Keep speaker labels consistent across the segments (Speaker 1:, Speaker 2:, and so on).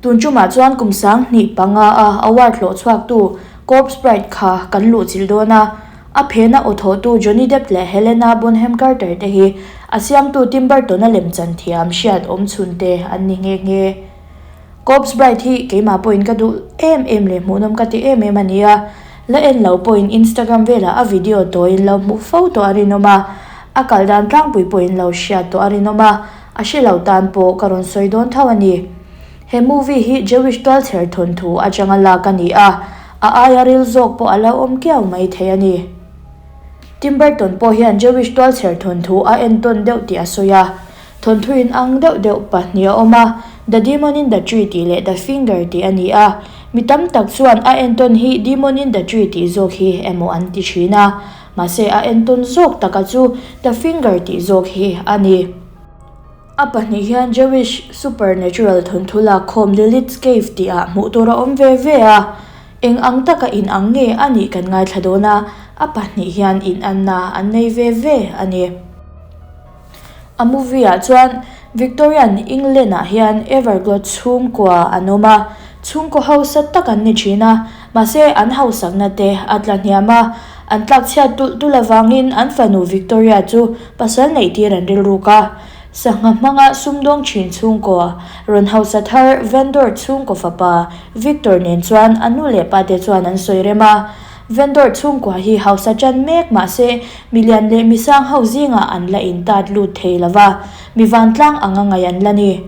Speaker 1: Tun tumah chuan kum 2005 a award hlawh chhuaktu Corpse Bride kha kan luhchilh dawn a. A phena aw thawhtu Johnny Depp leh Helena Bonham Carter te hi a siamtu Tim Burton-a lemchan thiam hriat awm chhun te an ni nghe nghe. Corpse Bride hi keimah pawhin ka duh em em leh hmuhnawm ka ti em em a ni a, la en lo pawhin Instagram velah a video tawiin lo hmuh fo tawh a rinawm a, a kal dan tlangpui pawhin lo hriat tawh a rinawm a, a hre lo tan pawh ka rawn sawi dawn tho a ni. He movie hi Jewish tualchher thawnthu atanga lak a ni a, a aia ril zawk pawh a lo awm kiau mai thei a ni. Tim Burton pawh hian Jewish tualchher thawnthu a entawn deuh tih a sawi a, Thawnthu in ang deuh deuh pahnih a awm a, The Demon in the Tree tih leh The Finger tih a ni a. Mi tam tak chuan a entawn hi Demon in the Tree tih zawk hi emaw an ti thin a, mahse a entawn zawk taka chu The Finger tih zawk hi a ni. A pahnih hian Jewish supernatural thawnthu lakkhawm Lilith's Cave tihah hmuh tur a awm ve ve a, eng ang taka in ang nge a nih kan ngaithla dawn a, a pahnih hian inanna an nei ve ve a ni. A movie ah chuan Victorian England ah hian Everglot chhungkua an awm a, chhungkaw hausa tak an ni thin a, mahse an hausakna te a tla hniam a, an tlakchhiat tulh tulh avangin an fanu Victoria chu pasal neih tir an rilruk a. Sangha hmanga sumdawng thin chhungkaw rawn hausa thar Vendor chhungkaw fapa Victor nen chuan a nu leh pa te chuan an sawi rem a. Vendor chhungkua hi hausa tan mek mahse milian leh misang ho zingah an la intat lut thei lo va, mi vantlang anga ngaih an la ni.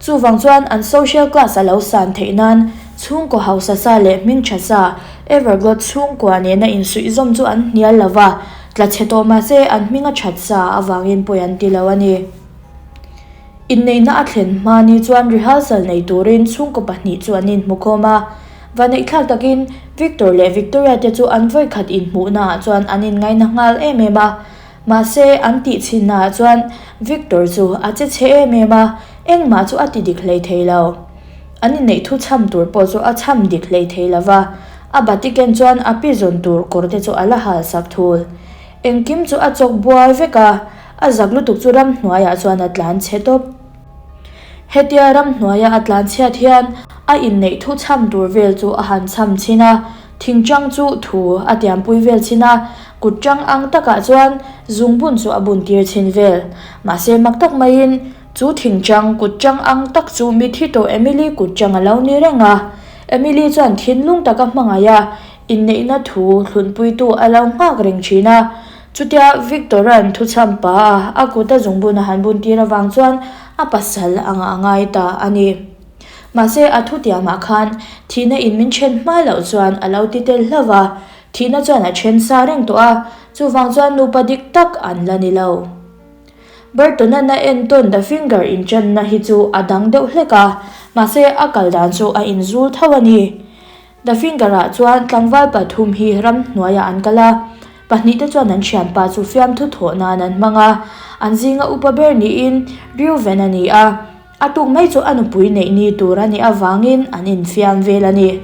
Speaker 1: Chuvang chuan an social class a lo san theih nan chhungkaw hausa sa leh hming tha sa Everglot chhungkua nena insuihzawm chu an hnial lo va, tla chhe tawh mahse an hming a that sa avangin pawi an ti lo a ni. Inneihna a thlen hma ni chuan rehearsal nei turin chhungkaw pahnih chu an inhmukhawm a. Vaneihthlak takin Victor leh Victoria te chu an vawikhat inhmuhna ah chuan an inngaina nghal em em a. Mahse, an tih chhinna ah chuan Victor chu a che chhe em em a, engmah chu a ti dik hlei thei lo. An inneih thu chham tur pawh chu a chham dik hlei thei lo va, a batiken chuan a pi zawn tur kawr te chu a la hal sak thul. Engkim chu a chawk buai vek a, a zak lutuk chu ramhnuaiah chuan a tlan chhe tawp. Hetia ramhnuaia a tlan chhiat hian a inneih thu chham tur vel chu a han chham chhin a, thingchang chu thu a tiampui vel chhin a, kut chang ang takah chuan zungbun chu a bun tir chhin vel. Mahse mak tak maiin chu thingchang kut chang ang tak chu mithi tawh Emily kut chang a lo ni reng a. Emily chuan thinlung taka hmangaih a, Inneihna thu thlunpuitu a lo nghak reng thin a, chutia Victor-a'n thuchham pa a a kut a zungbun a han bun tir avang chuan a pasal anga a ngai ta a ni. Mahse a thutiamah khan thihna in min then hma loh chuan a lo ti tel hlauh va, thihna chuan a then sa reng tawh a, chuvang chuan nupa dik tak an la ni lo. Burton-a'n a entawn The Finger inchanna hi chu a dang deuh hlek a, mahse a kal dan chu a inzul tho a ni. The Finger-ah chuan tlangval pathum hi ramhnuaiah an kal a, pahnihte chuan an thianpa chu fiamthu thawh nan an hmang a, an zinga upa ber niin Reuven a ni a, a tuk mai chu a nupui neih ni tur a nih avangin an infiam vel a ni.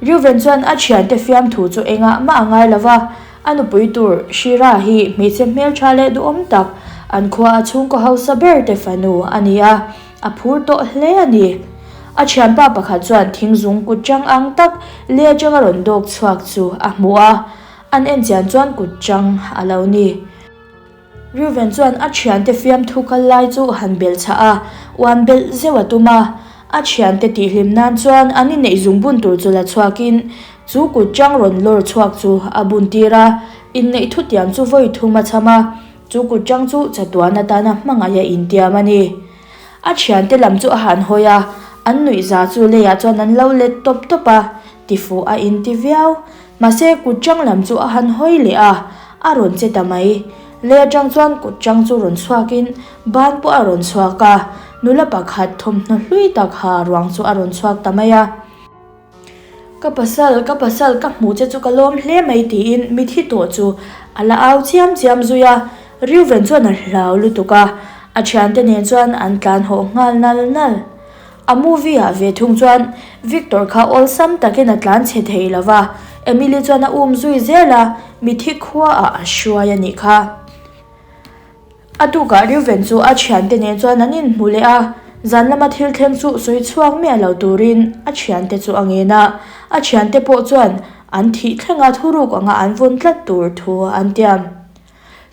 Speaker 1: Reuven chuan a thiante fiamthu chu engah mah a ngai lo va, a nupui tur Shira hi hmeichhe hmeltha leh duhawm tak, an khua a chhungkaw hausa ber te fanu a ni a. A phur tawh hle a ni. A thianpa pakhat chuan thingzung kut chang ang tak le atanga rawn dawk chhuak chu a hmu a, an en chian chuan kut chang a lo ni. Reuven chuan a thiante fiamthu kal lai chu han belh chhah a, uan belh zeuh a tum a. A thiante tihhlim nan chuan an inneih zung bun tur chu la chhuakin chu kut chang rawn lawr chhuak chu a bun tir a, inneih thutiam chu vawi thum a chham a. Chu kut chang chu chatuan atana hmangaih a intiam a ni. A thiante lam chu a han hawi a, an nuihza chu leiah chuan an lo let tawp tawp a, tifuh a inti viau. Mahse kut chang lam chu a han hawi leh a, a rawn che ta mai. Lei atang chuan kut chang chu rawn chhuakin ban pawh a rawn chhuak a, nula pakhat thawmhnaw hlui tak ha ruang chu a rawn chhuak ta mai a. Ka pasal, ka pasal, ka hmuh che chu ka lawm hle mai tiin mithi tawh chu a la au chiam chiam zui a, Reuven chuan a hlau lutuk a, a thiante nen chuan an tlan hawh nghal nal nal. A movie ah ve thung chuan Victor kha awlsam takin a tlan chhe thei lo va, Emily chuan a um zui zel a, mithi khua ah a hruai a nih kha. A tukah Reuven chu a thiante nen chuan an inhmu leh a, Zan lama thil thleng chu sawi chhuak miah lo turin a thiante chu a ngen a, a thiante pawh chuan an thih thlenga thuruk anga an vawn tlat tur thu an tiam.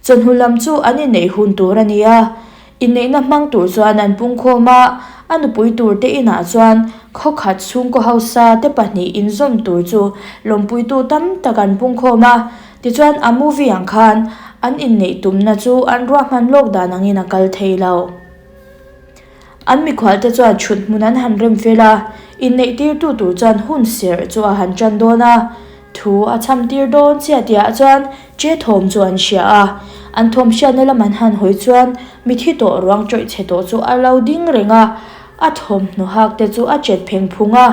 Speaker 1: Chawhnu lam chu an inneih hun tur a ni a, inneihna hmang tur chuan an pungkhawm a, a nupui tur te inah chuan khawkhat chhungkaw hausa te pahnih inzawm tur chu lawmpuitu tam tak an pungkhawm a, tichuan a movie ang khan an inneih tumna chu an ruahman lawk dan angin a kal thei lo. An mikhualte chuan chhut hmun an han rem fel a, inneih tirtu tur chuan hun serh chu a han tan dawn a, thu a chham tir dawn chiah tihah chuan che thawm chu an hria a, an thawm hriatna lam an han hawi chuan mithi tawh ruang tawih chhe tawh chu a lo ding reng a, a thawmhnaw hak te chu a chet pheng phung a,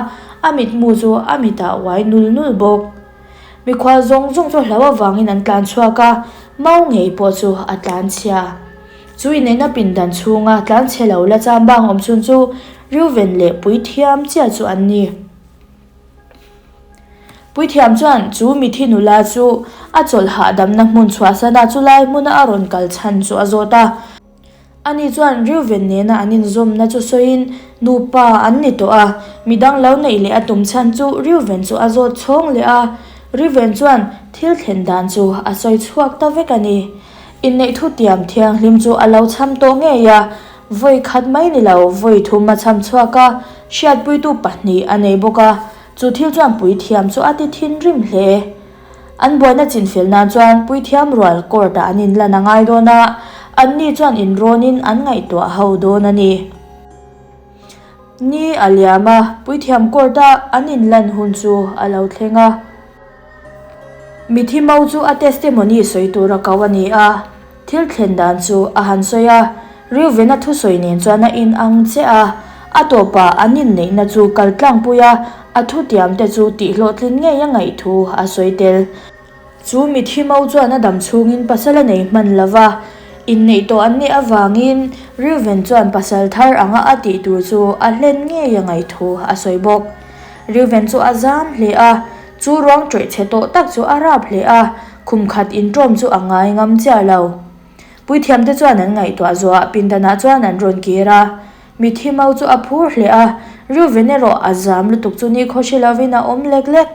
Speaker 1: a mitmu chu a mitah uai nul nul bawk. Mikhual zawng zawng chu hlau avangin an tlan chhuak a, mau ngei pawh chu a tlan chhia. Chu inneihna pindan chhunga tlanchhe lo la cham bang awm chhun chu Reuven leh Puithiam chiah chu an ni. Puithiam chuan chu mithi nula chu a chawlh hahdamna hmun chhuahsana chulai hmuna a rawn kal chhan chu a zawt a. Ani chuan Reuven nena an inzawmna chu sawiin nupa an ni tawh a, midang lo neih leh a tum chhan chu Reuven chu a zawt chhawng leh a. Reuven chuan thil thlen dan chu a sawi chhuak ta vek a ni. Inneih thutiam thianghlim chu a lo chham tawh ngei a, vawi khat mai ni lo, vawi thum a chham chhuak a, hriatpuitu pahnih a nei bawk a, chu thil chuan puithiam chu a ti thinrim hle. An buaina chinfel nan chuan puithiam rual court ah an inlan a ngai dawn a, anni chuan inrawnin an ngaihtuah ho dawn a ni. Ni a liam a, puithiam court a an inlan hun chu a lo thleng a. Mithi mo chu a testimony sawi tura ko a ni a, thil thlen dan chu a han sawi a, Reuven-a thusawi nen chuan a in ang che a, a tawpah an inneihna chu kal tlangpui a, a thutiam te chu tihhlawhtlin ngei a ngaih thu a sawi tel. Chu mithi mo chuan a dam chhungin pasal a nei hman lo va, inneih tawh an nih avangin Reuven chuan pasal thar anga a tih tur chu a hlen ngei a ngaih thu a sawi bawk. Reuven chu a zam hle a, Chu ruang ṭawih chhe tawh tak chu a rap hle a, khum khat inṭawm chu a ngai ngam chiah lo. Puithiamte chuan an ngaihtuah zuah pindanah chuan an rawn kir a. Mithi mau chu a phur hle a, Reuven erawh a zam lutuk chu ni khaw hre lovin a awm lek lek.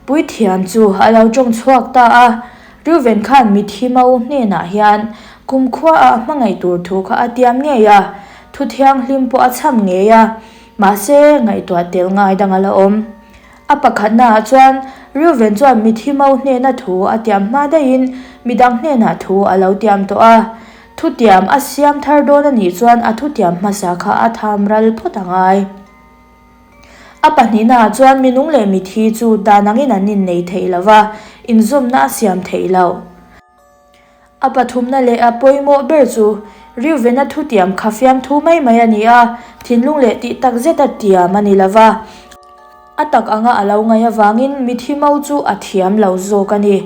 Speaker 1: Puithiam chu a lo ṭawng chhuak ta a, Reuven khan mithi mau hnenah hian kumkhua a hmangaih tur thu kha a tiam ngei a, thu thianghlim pawh a chham ngei a, mahse ngaihtuah tel ngai dang a la awm. A pakhatnaah chuan Reuven chuan mithi mo hnena thu a tiam hma daihin midang hnenah thu a lo tiam tawh a. Thutiam a siam thar dawn a nih chuan a thutiam hmasa kha a tham ral phawt a ngai. A pahnihnaah chuan minung leh mithi chu dan angin an innei thei lo va, inzawmna a siam theih loh. A pathumna leh a pawimawh ber chu Reuven-a thutiam kha fiamthu mai mai a ni a, thinlung leh tih tak zeta tiam a ni lo va. A tak anga a lo ngaih avangin mithi mo chu a thiam lo zawk a ni.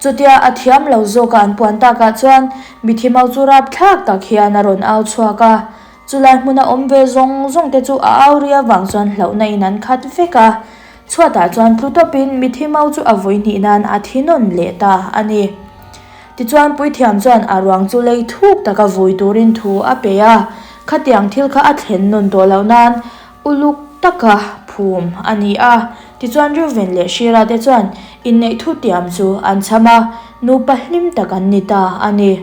Speaker 1: Chutia a thiam lo zawka an puan takah chuan mithi mo chu rapthlak tak hian a rawn au chhuak a. Chulai hmuna awm ve zawng zawng te chu a au ri avang chuan hlauhna in an khat vek a. Chhuatah chuan tlu tawpin mithi mau chu a vawi hnih nan a thi nawn leh ta a ni. Tichuan Puithiam chuan a ruang chu lei thuk taka vui turin thu a pe a, khatiang thil kha a thlen nawn tawh loh nan uluk taka phum a ni a. Tichuan Reuven leh Shira te chuan inneih thutiam chu an chham a, nupa hlim tak an ni ta a ni.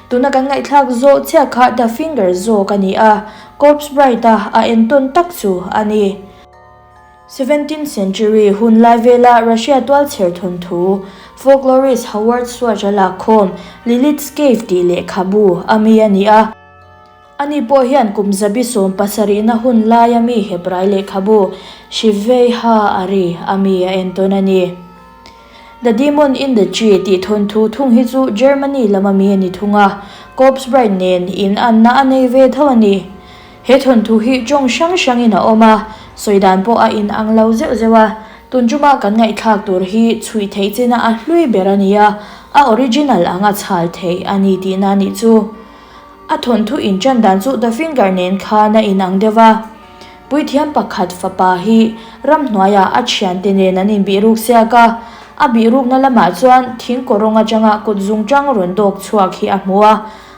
Speaker 1: Tuna kan ngaihthlak zawh chiah kha The Finger zawk a ni a, Corpse Bride-a a entawn tak chu a ni. Seventeenth century hun lai vela Russia tualchher thawnthu folklorist Howard Schwartz a lakkhawm Lilith's Cave tih lehkhabu a mi a ni a. Ani pawh hian kum zabi sawm pasarihna hun laia mi Hebrai lehkhabu Shivei Ha-Ari a mi a entawn a ni. The Demon in the Tree tih thawnthu thung hi chu Germany lama mi a ni thung a, Corpse Bride nen inanna a nei ve tho a ni. He thawnthu hi tawng hrang hrangin a awm a, sawi dan pawh a inang lo zeuh zeuh a. Tun tuma kan ngaihthlak tur hi chhuih theih china a hlui ber a ni a, a original anga chhal theih a ni tihna nih chu. A thawnthu intan dan chu The Finger nen khan a inang deuh a. Puithiam pakhat fapa hi ramhnuaiah a thiante nen an inbihruk siak a, a bihrukna lamah chuan thing kawrawng atanga kut zungtang rawn dawk chhuak hi a hmu a.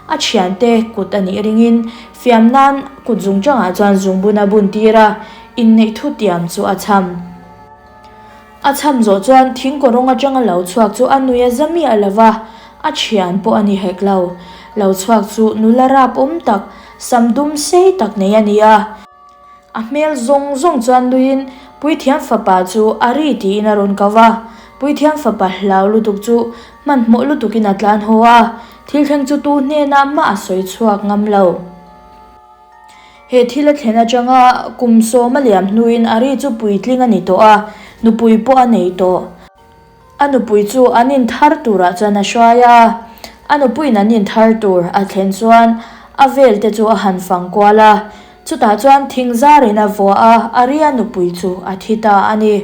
Speaker 1: A thiante kut a nih ringin fiam nan kut zungchangah chuan zungbun a bun tir a, inneih thutiam chu a cham. A cham zawh chuan thing kawrawng atanga lo chhuak chu a nui a za miah lo va, a thian pawh a ni hek lo. Lo chhuak chu nula rap awm tak, sam dum sei tak nei a ni a. A hmel zawng zawng chuan nuiin Puithiam fapa chu a ri tiin a rawn ko va. Puithiam fapa hlau lutuk chu hmanhmawh lutukin a tlan haw a, thil thleng chu tu hnenah mah a sawi chhuak ngam lo. He thil a thlen atanga kum sawm a liam hnuin a ri chu puitling a ni tawh a, nupui pawh a nei tawh. A nupui chu an inthar turah chuan a hruai a, a nupuiin an inthar tur a thlen chuan a vel te chu a han fang kual a, chutah chuan thing zarin a vuah a, Aria nupui chu a thi ta a ni.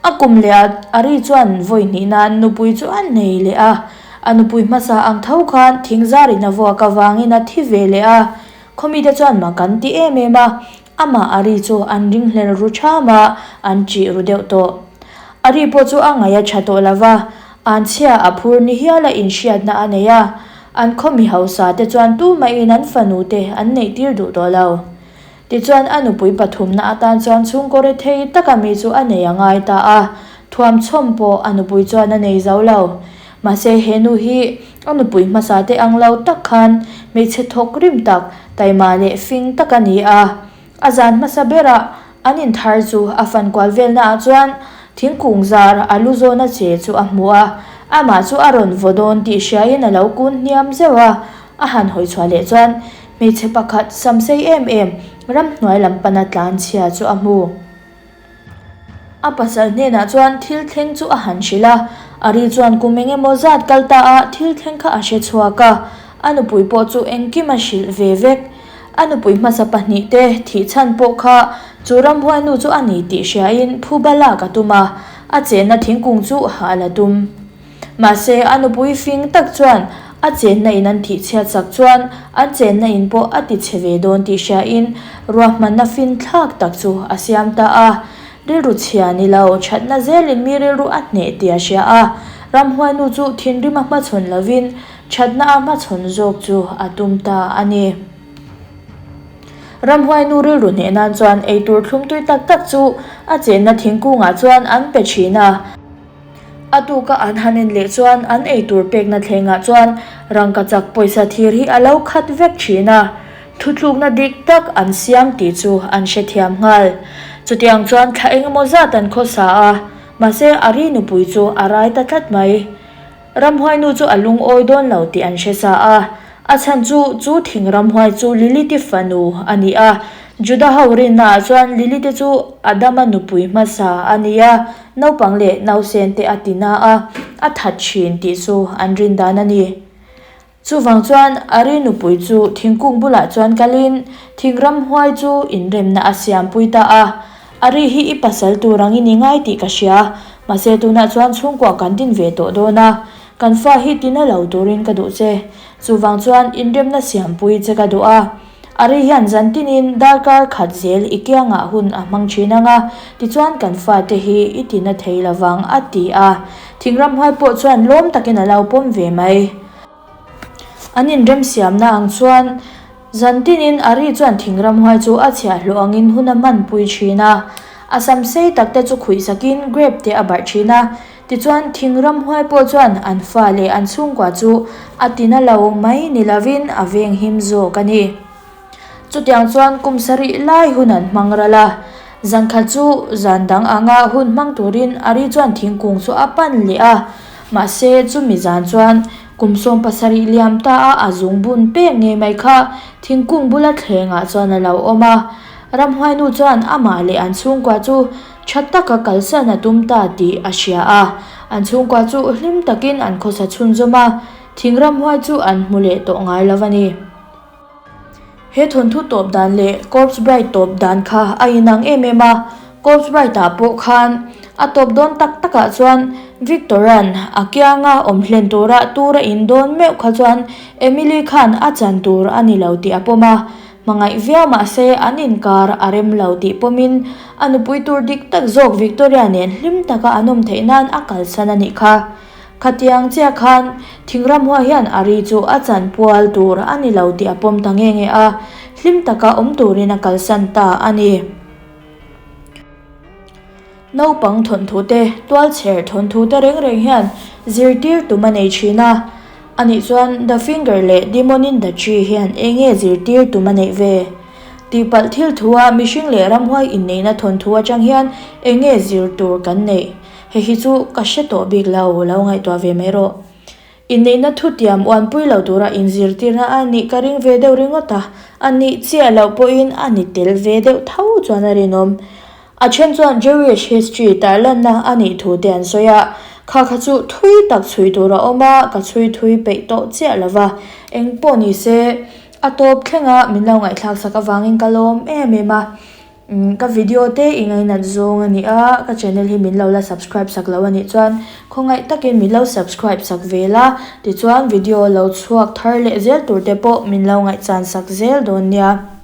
Speaker 1: A kum leh a Ari chuan vawi hnih nan nupui chu a nei leh a, a nupui hmasa ang tho khan thing zarin a vuak avangin a thi ve leh a, khawmite chuan mak an ti em em a, Amah Ari chu an ringhlel ru ṭham a, an ṭih ru deuh tawh. Ari pawh chu a ngaih a ṭha tawh lo va, an chhia a phur ni hiala inhriatna a nei a, an khaw mi hausa te chuan tumahin an fanu te an neih tir duh tawh lo. Tichuan a nupui pathumna atan chuan chhungkaw rethei taka mi chu a nei a ngai ta a, thuamchhawm pawh a nupui chuan a nei zo lo. Mahse he nu hi a nupui hmasa te ang lo tak khan hmeichhe thawk rim tak, taima leh fing tak a ni a. A zan hmasa berah an inthar chu a fan kual velnaah chuan thingkung zar a lu zawna che chu a hmu a, amah chu a rawn vaw dawn tih hriain a lo kun hniam zeuh a. A han hawi chhuah leh chuan hmeichhe pakhat samsei em em ramhnuai lam pana tlanchhia chu a hmu. A pasal hnenah chuan thil thleng chu a han hrilh a, Ari chuan kum eng emaw zat kal ta a thil thleng kha a hre chhuak a, a nupui pawh chu engkim a hrilh ve vek. A nupui hmasa pahnihte thih chhan pawh kha chu ramhuainu chu a ni tih hriain phuba lak a tum a, a chenna thingkung chu hah la tum. Mahse, a nupui fing tak chuan a chenna in an thih chhiat sak chuan an chenna in pawh a ti chhe ve dawn tih hriain ruahmanna fin thlak tak chu a siam ta a. Rilru chhia ni lo, thatna zelin mi rilru a hneh tih a hria a. Ramhuainu chu thinrim a hmachhawn lovin thatna a hmachhawn zawk chu a tum ta a ni. Ramhuainu rilru hneh nan chuan eitur thlum tui tak tak chu a chenna thingkungah chuan an pe thin a. A tuka an han en leh chuan an eitur pekna thlengah chuan rangkachak pawisa thir hi a lo khat vek thin a, thutlukna dik tak an siam tih chu an hrethiam nghal. Chutiang chuan thla engemaw zat an khawsa a, mahse Ari nupui chu a rai ta tlat mai. Ramhuainu chu a lungawi dawn lo tih an hre sa a, a chhan chu chu thing ramhuai chu Lilith-i fanu a ni a, Juda ho rinnaah chuan Lilith-i chu Adama nupui hmasa a ni a, naupang leh nausen te a ti na a, a that thin tih chu an rin dan a ni. Chuvang chuan Ari nupui chu thingkung bulah chuan kalin thing ramhuai chu inremna a siampui ta a, Ari hi i pasal tur angin i ngai tih ka hria, mahse tunah chuan chhungkua kan din ve tawh dawn a, kan fa hi tina lo turin ka duh che. Chuvang chuan inremna siampui che ka duh a. Ari hian zan tinin darkar khat zel i kiangah hun a hmang thin ang a, tichuan kan fate hi i tina thei lovang a ti a. Thingram huai pawh chuan lawm takin a lo pawm ve mai. An inremsiamna ang chuan zan tinin Ari chuan thingram huai chu a chhiahhlawh angin hun a hmanpui thin a. A sam sei tak te chu khuih sakin grape te a barh thin a. Tichuan thingram huai pawh chuan an fa leh an chhungkua chu a tina lo mai ni lovin a venghim zawk a ni. Chutiang chuan kum sarih lai hun an hmang ral a, zan khat chu zan dang anga hun hmang turin Ari chuan thingkung chu a pan leh a, mahse chumi zan chuan kum 70 liam ta a a zung bun pek ngei mai kha thingkung bula thlengah chuan a lo awm a. Ramhuainu chuan amah leh an chhungkua chu tha taka kalsan a tum ta tih a hria a, an chhungkua chu hlim takin an khawsa chhunzawm a, thing ramhuai chu an hmu leh tawh ngai lo a ni. He thawnthu tawp dan leh Corpse Bride tawp dan kha a inang em em a, Corpse Bride ah pawh khan a tawp dawn tak takah chuan Victor-a'n a kianga awm hlen tura tur a in dawn meuh kha chuan Emily khan a chan tur a ni lo tih a pawm a, hmangaih viau mahse an inkar a rem lo tih pawmin a nupui tur dik tak zawk Victoria nen hlim taka an awm theih nan a kalsan a nih kha. Khatiang chiah khan Thingram huai hian Ari chu a chanpual tur a ni lo tih a pawm ta nge nge a, hlim taka awm turin a kalsan ta a ni. Naupang thawnthu te, tualchher thawnthu te reng reng hian zirtir tum a nei thin a. Anih chuan The Finger leh Demon in the Tree hian eng nge zirtir tum a neih ve? Tihpalh thil thua mihring leh ramhuai inneihna thawnthu atang hian eng nge zir tur kan neih? Hei hi chu ka hre tawh bik lo, lo ngaihtuah ve mai rawh. Inneihna thutiam uanpui lo tura inzirtirna a nih ka ring ve deuh ringawt a, a nih chiah loh pawhin a ni tel ve deuh tho chuan a rinawm. A then chuan Jewish history tarlanna a nih thu te an sawi a, kha kha chu thui tak chhui tur a awm a, ka chhui thui peih tawh chiah lo va, eng pawh ni se a tawp thlenga min lo ngaihthlak sak avangin ka lawm em em a. Ka video te i ngainat zawng a ni a, ka channel hi min lo la subscribe sak lo a nih chuan khawngaih takin min lo subscribe sak ve la, tichuan video lo chhuak thar leh zel tur te pawh min lo ngaihchan sak zel dawn nia.